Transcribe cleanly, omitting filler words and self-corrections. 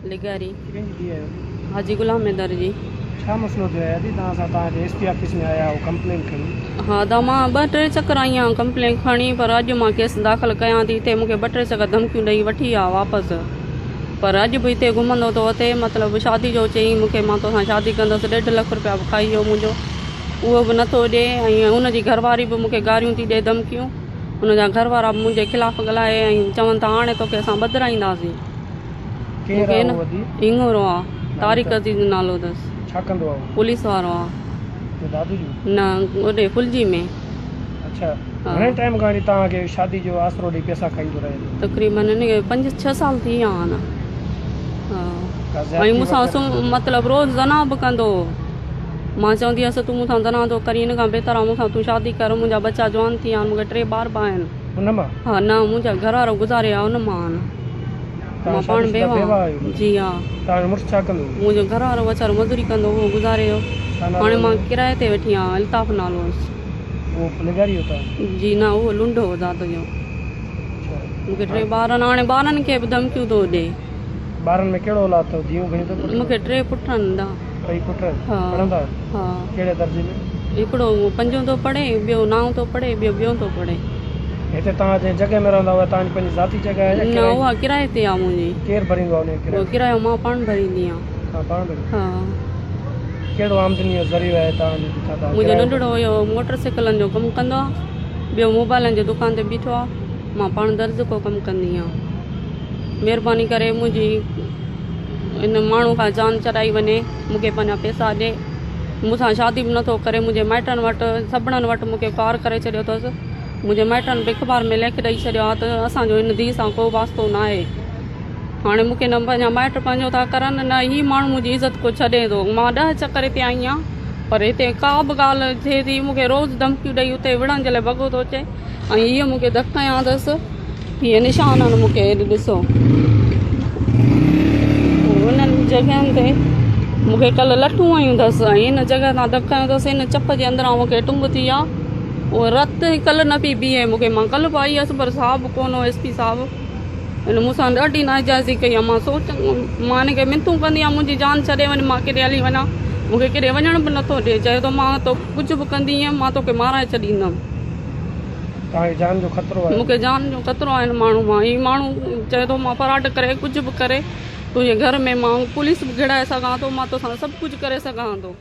لغاري. ڪنهن جي ڌيء آهيو؟ حاجي غلام حيدر جي. ڇا مسئلو ٿيو آهي ادي توهان سان توهان هتي ايس پي آفيس ۾ آيا آهيو ڪمپلين کڻي. ها ادا مان ٻه ٽي چڪر آئي آهيان ڪمپلين کڻي پر اڄ مان ڪيس داخل ڪيان ٿي هتي مونکي ٻه ٽي چڪر ڌمڪيون ڏئي وٺي ويا واپس پر اڄ به هتي گهمندو ٿو وتي مطلب شادي جو چئي مونکي مان توسان شادي ڪندس ڏيڍ لک روپيا به کائي ويو منهنجو اهو به نٿو ڏي ۽ ان جي گهر واري به مونکي گاريون ٿي ڏي ڌمڪيون ان جا گهر وارا به منهنجي خلاف ڳالهائي ۽ چون ٿا هاڻي توکي اسان ٻڌرائينداسين. ڪير آ اهو ادي؟ هينگورو آ. طارق عزيز نالو اٿس. ڇا ڪندو آ اهو؟ پوليس وارو آ. ڪو دادو جو؟ نه اوڏي ڦلجي ۾. اڇا گهڻي ٽائيم کان وٺي توهان کي شادي جو آسرو ڏئي پئسا کائيندو رهي ٿو؟ تقريبن هن کي پنج ڇهه سال ٿي ويا آهن. ها ۽ مون سان مطلب روز زنا به ڪندو هو. مان چوندي هيس تون مون سان زنا ٿو ڪرين ان کان بهتر آ مون سان تون شادي ڪر منهنجا ٻچا جوان ٿي ويا آهن مون کي ٽي ٻار به آهن. ان مان؟ ها نه منهنجا گهر وارو گذاري ويا ان مان آهن. مان پاڻ بيوه آهيان. جي ها. توهان جو مڙس ڇا ڪندو هو؟ منهنجو گهر وارو ويچارو مزوري ڪندو هو گذاري ويو. هاڻي مان ڪرائي تي ويٺي آهيان الطاف نالو هوس. اهو لغاري هو توهان جو؟ جي نه اهو لنڊو هو ذات جو. مون کي ٽي ٻار آهن هاڻي ٻارن کي به ڌمڪيون ٿو ڏي. ٻارن ۾ ڪهڙو اولاد اٿو ڌيئون گهڻيون اٿو پٽ؟ مون کي ٽي پٽ آهن دا. ٽئي پٽ ها. پڙهندا آهن؟ ها. ڪهڙي درجي ۾؟ هڪڙو پنجون ٿو پڙهي ٻيو نائون ٿو پڙهي ٻيو ٻيون ٿو پڙهي. هتي توهان جنهن جڳهه ۾ رهندا اها توهان جي پنهنجي ذاتي جڳهه آهي يا نه ڪرائي جي؟ اها ڪرائي تي آهي منهنجي. ڪير ڀريندو آهي انهي جو اهو ڪرايو؟ ڪرايو مان پاڻ ڀريندي آهيان. توهان پاڻ ڀريندا؟ ها. ڪهڙو آمدني جو ذريعو آهي توهان جو جتان توهان منهنجو ڪرايو ننڍڙو ڀريندا؟ اهو موٽر سائيڪلن جو ڪم ڪندو آهي ٻيو موبائلن جي دڪان تي بيٺو آهي مان پاڻ درزڪو ڪم ڪندي آهيان. مهرباني ڪري منهنجي ان ماڻهو کان جان ڇڏائي وڃي مون کي پنهنجا پئسا ڏي مون سان شادي به نٿو ڪري منهنجي مائٽن وٽ سڀنن وٽ مون کي خوار ڪري ڇڏيو اٿس منهنجي مائٽن به اخبار ۾ لکي ڏئي ڇڏيو آهي ته اسان جو هن ڌيء سان ڪو واسطو نه آهي هاڻي مون کي نه پنهنجا مائٽ پنهنجو ٿا ڪرن نه هي ماڻهو منهنجي عزت ڪو ڇڏي ٿو مان ڏهه چڪر هتي آئي آهيان پر هتي ڪا به ڳالهه ٿئي ٿي مون کي روز ڌمڪيون ڏئي اتي وڙهڻ جي لاء ڀڳو ٿو اچي ۽ هيء مون کي ڌڪ هنيا اٿس. هيء نشان آهن مون کي هيڏي ڏسو. انهن جڳهين تي مون کي ڪلهه لٺون هنيون اٿس ۽ ان جڳهه تان ڌڪ هنيو اٿس. ان چپ جي اندران مون کي ٽنگ ٿي آ. اهو رت ڪلهه نه پئي بيهي مون کي. مان ڪلهه به آئي هيس پر صاحب ڪونه هو ايس پي صاحب. هن مون سان ڏاڍي ناجائزي ڪئي آ. مان سوچ مان هن کي منٿون ڪندي آهيان منهنجي جان ڇڏي وڃ مان ڪيڏي هلي وڃان. مون کي ڪيڏي وڃڻ به نٿو ڏي. چئي ٿو مان تو ڪجهه به ڪندينء مان توکي مارائي ڇڏيندم. توهان کي جان جو خطرو آهي. مون کي جان جو خطرو آهي هن ماڻهو مان. هي ماڻهو چئي ٿو مان فراڊ ڪري ڪجهه به ڪري تنهنجي گهر ۾ مان پوليس به گهڙائي سگهان ٿو مان توسان سڀ ڪجهه ڪري سگهان ٿو.